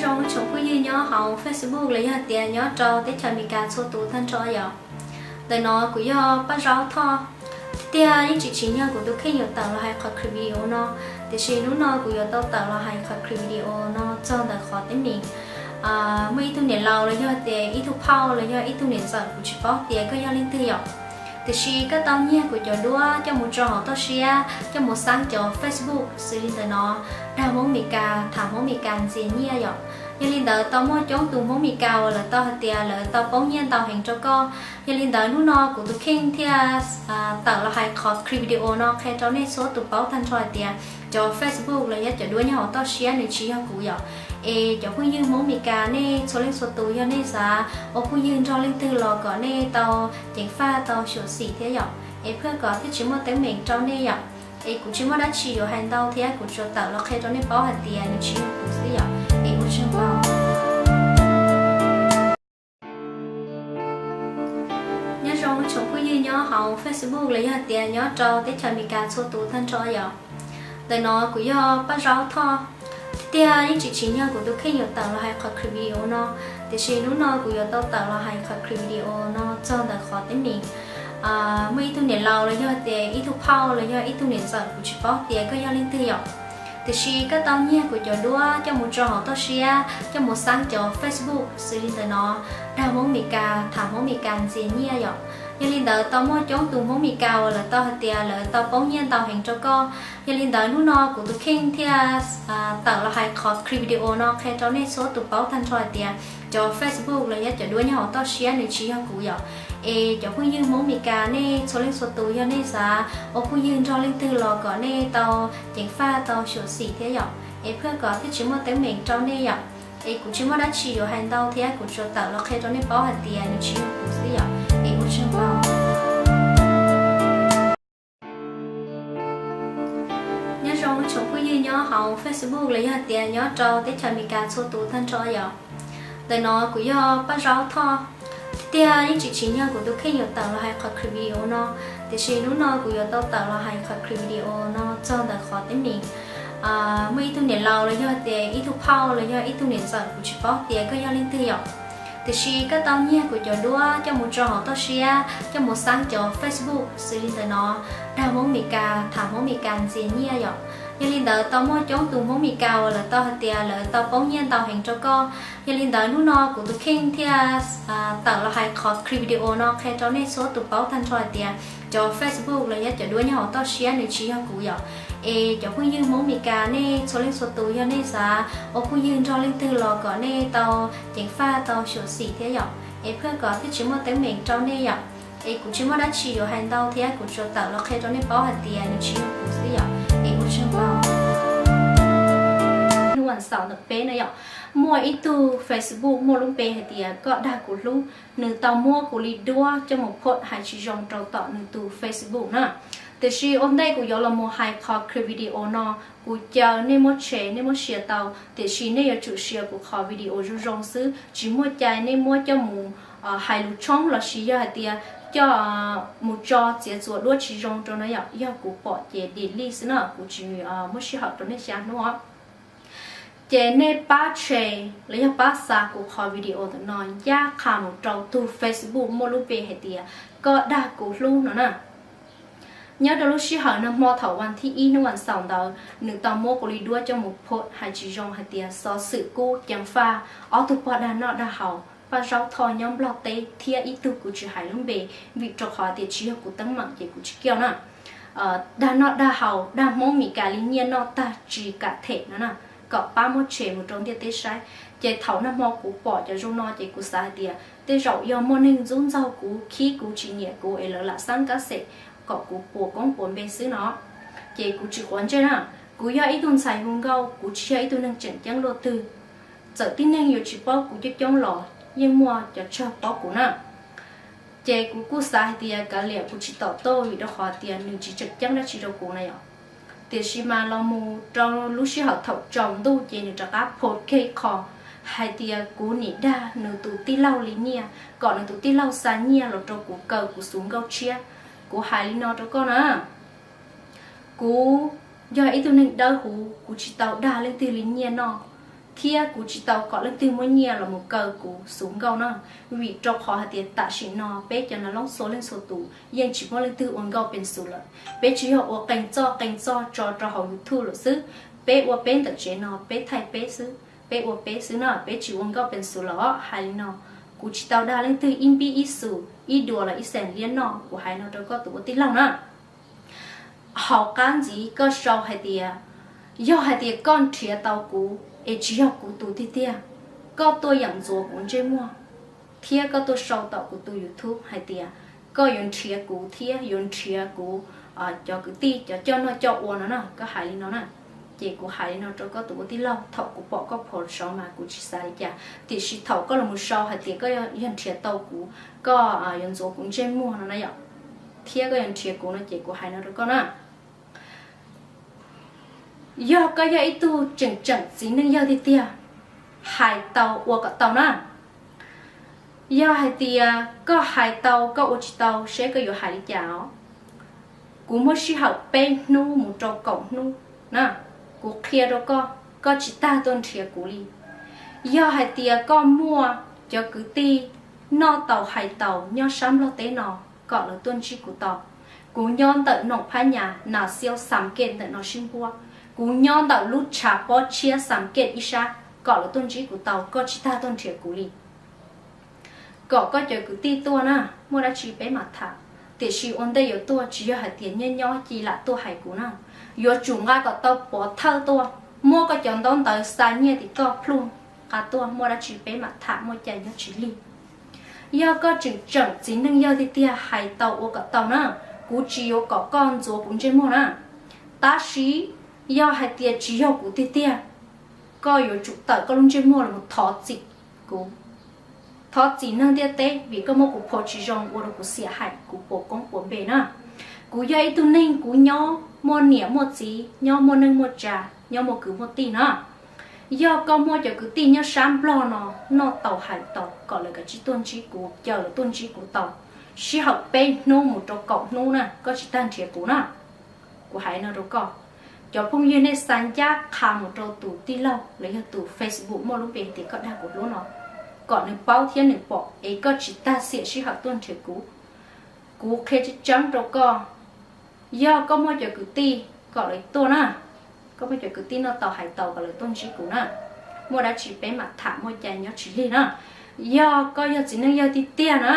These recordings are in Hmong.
Nyob zoo tsoom phooj ywg nyob hauv Facebook los yog tias nyob rau teb chaws Amelikas txhua tus tag nrho yom. Ntawm no kuv yog Paj Zaub Thoj. Tiag tiag yeej tsis tsim nyog kuv tus kheej yuav tawm los hais qhov clip video no, tiam sis hnub no kuv yuav tau tawm los hais qhov clip video no txog ntawm qhov teeb meem muaj ib tug niam laus los yog tias ib tug phauj los yog ib tug niam ntxawm, kuv tsis paub tias koj yog leej twg yom. Tiam sis koj tau nyiag kuv cov duab coj mus tso hauv toj siab, coj mus xab cov Facebook xws li ntawm no, dag Hmoob Meskas, tham Hmoob Meskas ntxias nyiaj yom. Yog li ntawd tau muaj coob tus Hmoob Meskas uas lawv tau hais tias lawv tau poob nyiaj ntau heev rau koj. Yog li ntawd hnub no kuv tus kheej thiaj tawm los hais qhov clip video no qhia rau nej txhua tus paub tag nrho hais tias cov Facebook los yog cov duab nyob hauv toj siab nws tsis yog kuv yom. Es cov phooj ywg Hmoob Meskas nej txhua leej txhua tus yog nej xav ua phooj ywg nrog leej twg los kom nej tau ceev faj tau xyuam xim thiab yom. Es phaj kom thiaj tsis muaj teeb meem rau nej yom. Es kuv tsis muaj dab tsi yuav hais ntau thiab kuv tsuas tawm los qhia rau nej paub hais tias nws tsis yog kuv xwb yom. Es ua tsaug ntau. Nyob zoo tsoom phooj ywg nyob hauv Facebook los yog tias nyob rau teb chaws Amelikas txhua tus tag nrho yom. Ntawm no kuv yog Paj Zaub Thoj. Tiag tiag yeej tsis tsim nyog kuv tus kheej yuav tawm los hais qhov clip video no, tiam sis hnub no kuv yuav tau tawm los hais qhov clip video no txog ntawm qhov teeb meem muaj ib tug niam laus los yog tias ib tug phauj los yog ib tug niam ntxawm, kuv tsis paub tias koj yog leej twg yom. Tiam sis koj tau nyiag kuv cov duab coj mus tso hauv toj siab, coj mus xab cov Facebook xws li ntawm no, dag Hmoob Meskas, tham Hmoob Meskas ntxias nyiaj yom. Yog li ntawd tau muaj coob tus Hmoob Meskas uas lawv tau hais tias lawv tau poob nyiaj ntau heev rau koj. Yog li ntawd hnub no kuv tus kheej thiaj tawm los hais qhov clip video no qhia rau nej txhua tus paub tag nrho hais tias cov Facebook los yog cov duab nyob hauv toj siab nws tsis yog kuv yom. Es cov phooj ywg Hmoob Meskas nej txhua leej txhua tus yog nej xav ua phooj ywg nrog leej twg los kom nej tau ceev faj tau xyuam xim thiab yom. Es phaj kom thiaj tsis muaj teeb meem rau nej yom. Es kuv tsis muaj dab tsi yuav hais ntau thiab kuv tsuas tawm los qhia rau nej paub hais tias nws tsis yog kuv xwb yom. Es ua tsaug ntau. Nyob zoo tsoom phooj ywg nyob hauv Facebook los yog tias nyob rau teb chaws Amelikas txhua tus tag nrho yom. Ntawm no kuv yog Paj Zaub Thoj. Tiag tiag yeej tsis tsim nyog kuv tus kheej yuav tawm los hais qhov clip video no, tiam sis hnub no kuv yuav tau tawm los hais qhov clip video no txog ntawm qhov teeb meem muaj ib tug niam laus los yog tias ib tug phauj los yog ib tug niam ntxawm, kuv tsis paub tias koj yog leej twg yom. Tiam sis koj tau nyiag kuv cov duab coj mus tso hauv toj siab, coj mus xab cov Facebook xws li ntawm no, dag Hmoob Meskas, tham Hmoob Meskas ntxias nyiaj yom. Yog li ntawd tau muaj coob tus Hmoob Meskas uas lawv tau hais tias lawv tau poob nyiaj ntau heev rau koj. Yog li ntawd hnub no kuv tus kheej thiaj tawm los hais qhov clip video no qhia rau nej txhua tus paub tag nrho hais tias cov Facebook los yog cov duab nyob hauv toj siab nws tsis yog kuv yom. Es cov phooj ywg Hmoob Meskas nej txhua leej txhua tus yog nej xav ua phooj ywg nrog leej twg los kom nej tau ceev faj tau xyuam xim thiab yom. Es phaj kom thiaj tsis muaj teeb meem rau nej yom. Es kuv tsis muaj dab tsi yuav hais ntau thiab kuv tsuas tawm los qhia rau nej paub hais tias nws tsis yog kuv xwb yom. Es ua tsaug ntau. Hnub vas xaum ntawm peb na yom, muaj ib tug Facebook muaj lub npe hais tias Koj Dag Kuv Hlub, nws tau muab kuv li duab coj mus post hais tsis zoo rau tom nws tus Facebook na. Tiam sis ua ntej kuv yuav los mus hais qhov clip video no, kuv caw nej muab share, nej muab share tau, tiam sis nej yuav tsum share kuv qhov video zoo zoo xwb, tsis muaj cai nej muab coj mus hais lus tshoob lossis yog hais tias coj mus tso txiav txuas duab tsis zoo rau na yom. Yog kuv pom ces delete xwb na, kuv tsis muab sij hawm rau nej xya hnub os. Ces nej pab share los yog pab xa kuv qhov video ntawm no ncaj qha mus rau tus Facebook muaj lub npe hais tias Koj Dag Kuv Hlub no na. Nyob rau lub sij hawm nag hmo thaum vas thib ib hnub vas xaum ntawd, nws tau muab kuv li duab coj mus post hais tsis zoo hais tias xov xwm kub ceev faj ob tug pog dag noj dag haus, Paj Zaub Thoj nyob Nplog teb thiab ib tug kuv tsis hais lub npe, vim rau qhov tias tsis yog kuv teeb meem ces kuv tsis kiaj na. Dag noj dag haus, dag Hmoob Meskas li nyiaj noj tag tsis kam them no na, kom pab muab share mus rau ntiaj teb saib. Ces thaum nag hmo kuv pom cov zoo no ces kuv xav hais tias tej zaum yog muaj neeg ntxub ntxaug kuv, khib kuv, tsis nyiam kuv es lawv lam xab kab xem kom kuv puas koob puas npe xwb no. Ces kuv tsis quav ntsej na, kuv yog ib tug ntxhais hu nkauj, kuv tsis yog ib tug neeg tseem ceeb luaj twg. Txawm tib neeg yuav tsis paub kuv coob coob los yeej muaj cov tsawg paub kuv na. Ces kuv kuj xav hais tias kav liam kuv tsis tau tau vim rau qhov tias nws tsis tseem ceeb dab tsi rau kuv na yom. Tiam sis mas los mus rau lub sij hawm thaum tsaus ntuj ces nws rov qab post kiag qho hais tias kuv nim dag nws tus tij laug li nyiaj, kom nws tus tij laug xa nyiaj los rau kuv kaw kuv xuv nkauj tshiab. Kuv hais li no rau koj na, kuv yog ib tug neeg dawb huv, kuv tsis tau dag leej twg li nyiaj noj, Thiab kuv tsis tau kom leej twg muab nyiaj los mus kaw kuv xuv nkauj na, vim rau qhov hais tias tam sim no peb cov nas loob txhua leej txhua tus yeej tsis muaj leej twg ua nkauj peev xwm lawm. Peb tsuas yog ua qee txoj qee txoj tso rau hauv YouTube lawm xwb. Peb ua peb ntawm tsev no, peb thaij peb xwb, peb ua peb xwb na, peb tsis ua nkauj peev xwm lawm os. Hais li no, kuv tsis tau dag leej twg ib npib ib xus, ib duas los ib xees liab noj, kuv hais no rau koj tus ua tij laug na. Hauv qab ntxiv koj sau hais tias, yog hais tias koj nrhiav tau kuv es tsis yog kuv tus tiag tiag, koj tuaj yeem ntxuav kuv ntsej muag, thiab koj tuaj sau tom kuv tus YouTube hais tias koj yuav nrhiav kuv thiab yuav nrhiav kuv cov kwv tij cov coj noj coj ua no na, koj hais li no na. Ces kuv hais li no rau koj tus ua tij laug, thaum kuv pom koj post saud mas kuv tsis xav li cas, tiam sis thaum koj los mus sau hais tias koj yog nrhiav tau kuv, koj yuav ntxuav kuv ntsej muag no na yom, thiab koj yuav nrhiav kuv no ces kuv hais no rau koj na. Yog koj yog ib tug tseem tseem txiv neej yawg tiag tiag, hais tau ua kom tau na. Yog hais tias koj hais tau koj ua tsis tau seb koj yuav hais li cas os. Kuv muab sij hawm peb hnub mus rau kaum hnub na, kuv qhia rau koj, koj tsis tag tuaj nrhiav kuv li. Yog hais tias koj muaj cov kwv tij noj taus hais taus nyob sab Nplog teb no, kom lawv tuaj ntsib kuv tau. Kuv nyob ntawm Noom Phab Nyas, Nas Xiaub, Xam Kej ntawm no sib npuab. Kuv nyob ntawm lub tshav pob tshiab Xam Kej ib sab, kom lawv tuaj ntsib kuv tau, koj tsis tag tuaj nrhiav kuv li. Kom koj cov kwv tij tuaj na, muaj dab tsi peb mam tham. Tiam sis ua ntej yuav tuaj tsis yog hais tias nyob nyob cia lam tuaj hais kuv na. Yuav tsum nqa kom tau pov thawj tuaj, muab koj cov ntaub ntawv xa nyiaj tim koj plhuj nqa tuaj, muaj dab tsi peb mam tham, muaj cai nyob tsis lig. Yog koj tseem tseem txiv neej yawg tiag tiag hais tau ua kom tau na, kuv tsis yuav kom koj ntxuav kuv ntsej muag na. Tab sis yog hais tias tsis yog kuv tiag tiag, koj yuav tsum tawm koj lub ntsej muag los thov txim kuv, thov txim neeg ntiaj teb vim koj muab kuv phom tsis zoo ua rau kuv xiam hais kuv puas koob puas npe na. Kuv yog ib tug neeg kuv nyob muaj niam muaj txiv, nyob muaj neej muaj tsa, nyob muaj kwv muaj tij na. Yog koj muaj cov kwv tij nyob sab Nplog no noj tau hais tau kom lawv kav tsij tuaj ntsib kuv, caw lawv tuaj ntsib kuv tau sij hawm peb hnub mus rau kaum hnub na, koj tsis tag nrhiav kuv na. Kuv hais no rau koj, cov phooj ywg nej xa ncaj qha mus rau tus tij laug los yog tus Facebook muaj lub npe hais tias koj dag kuv hlub no, kom nws paub thiab nws pom es koj tsis tag xiam sij hawm tuaj nrhiav kuv. Kuv qhia tseeb tseeb rau koj, yog koj muaj cov kwv tij kom lawv tuaj na, koj muaj cov kwv tij noj tau hais tau kom lawv tuaj ntsib kuv na, muaj dab tsi peb mam tham, muaj cai nyob tsis lig na. Yog koj yog txiv neej yawg tiag tiag na,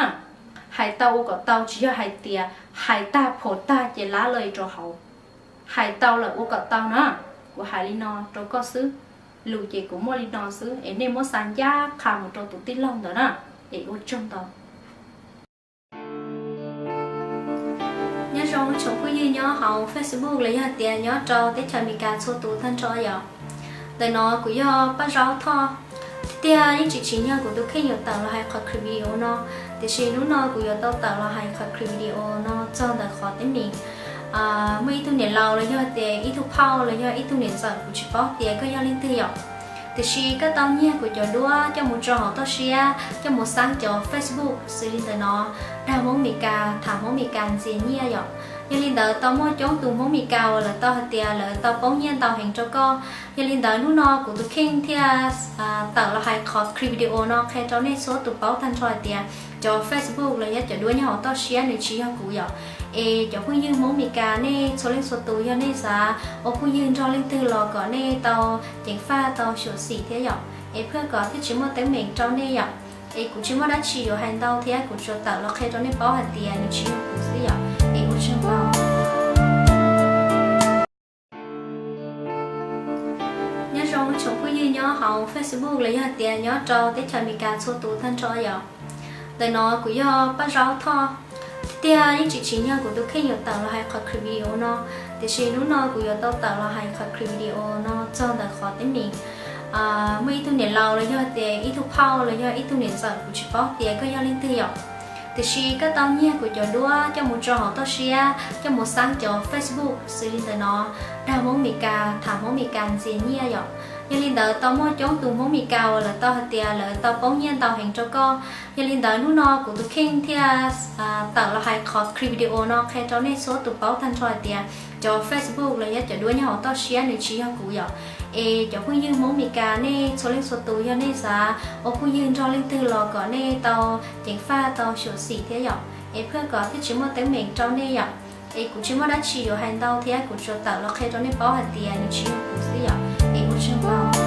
hais tau ua kom tau, tsis yog hais tias hais tag phom tag ces lav lawm rau hauv. Hais tau lawm ua kom tau na, kuv hais li no rau koj xwb. Lus ces kuv muaj li no xwb es nej muab xa ncaj qha mus rau tus tij laug ntawd na, es ua tsaug ntau. Nyob zoo tsoom phooj ywg nyob hauv Facebook los yog tias nyob rau teb chaws Amelikas txhua tus tag nrho yom. Ntawm no kuv yog Paj Zaub Thoj. Tiag tiag yeej tsis tsim nyog kuv tus kheej yuav tawm los hais qhov clip video no, tiam sis hnub no kuv yuav tau tawm los hais qhov clip video no txog ntawm qhov teeb meem muaj ib tug niam laus los yog tias ib tug phauj los yog ib tug niam ntxawm, kuv tsis paub tias koj yog leej twg yom. Tiam sis koj tau nyiag kuv cov duab coj mus tso hauv toj siab, coj mus xab cov Facebook xws li ntawm no, dag Hmoob Meskas, tham Hmoob Meskas ntxias nyiaj yom. Yog li ntawd tau muaj coob tus Hmoob Meskas uas lawv tau hais tias lawv tau poob nyiaj ntau heev rau koj. Yog li ntawd hnub no kuv tus kheej thiaj tawm los hais qhov clip video no qhia rau nej txhua tus paub tag nrho hais tias cov Facebook los yog cov duab nyob hauv toj siab nws tsis yog kuv yom. Es cov phooj ywg Hmoob Meskas nej txhua leej txhua tus yog nej xav ua phooj ywg nrog leej twg los kom nej tau ceev faj tau xyuam xim thiab yom. Es phaj kom thiaj tsis muaj teeb meem rau nej yom. Es kuv tsis muaj dab tsi yuav hais ntau thiab, kuv tsuas tawm los qhia rau nej paub hais tias nws tsis yog kuv xwb yom. Es ua tsaug ntau. Nyob zoo tsoom phooj ywg nyob hauv Facebook los yog tias nyob rau teb chaws Amelikas txhua tus tag nrho yom. Ntawm no kuv yog Paj Zaub Thoj. Tiag tiag yeej tsis tsim nyog kuv tus kheej yuav tawm los hais qhov clip video no, tiam sis hnub no kuv yuav tau tawm los hais qhov clip video no txog ntawm qhov teeb meem muaj ib tug niam laus los yog tias ib tug phauj los yog ib tug niam ntxawm, kuv tsis paub tias koj yog leej twg yom. Tiam sis koj tau nyiag kuv cov duab coj mus tso hauv toj siab, coj mus xab cov Facebook xws li ntawm no, dag Hmoob Meskas, tham Hmoob Meskas ntxias nyiaj yom. Yog li ntawd tau muaj coob tus Hmoob Meskas uas lawv tau hais tias lawv tau poob nyiaj ntau heev rau koj. Yog li ntawd hnub no kuv tus kheej thiaj tawm los hais qhov clip video no qhia rau nej txhua tus paub tag nrho hais tias cov Facebook los yog cov duab nyob hauv toj siab nws tsis yog kuv yom. Es cov phooj ywg Hmoob Meskas nej txhua leej txhua tus, yog nej xav ua phooj ywg nrog leej twg los kom nej tau ceev faj tau xyuam xim thiab yom, es phaj kom thiaj tsis muaj teeb meem rau nej yom. Es kuv tsis muaj dab tsi yuav hais ntau thiab, kuv tsuas tawm los qhia rau nej paub hais tias nws tsis yog kuv xwb yom. Es ua tsaug ntau.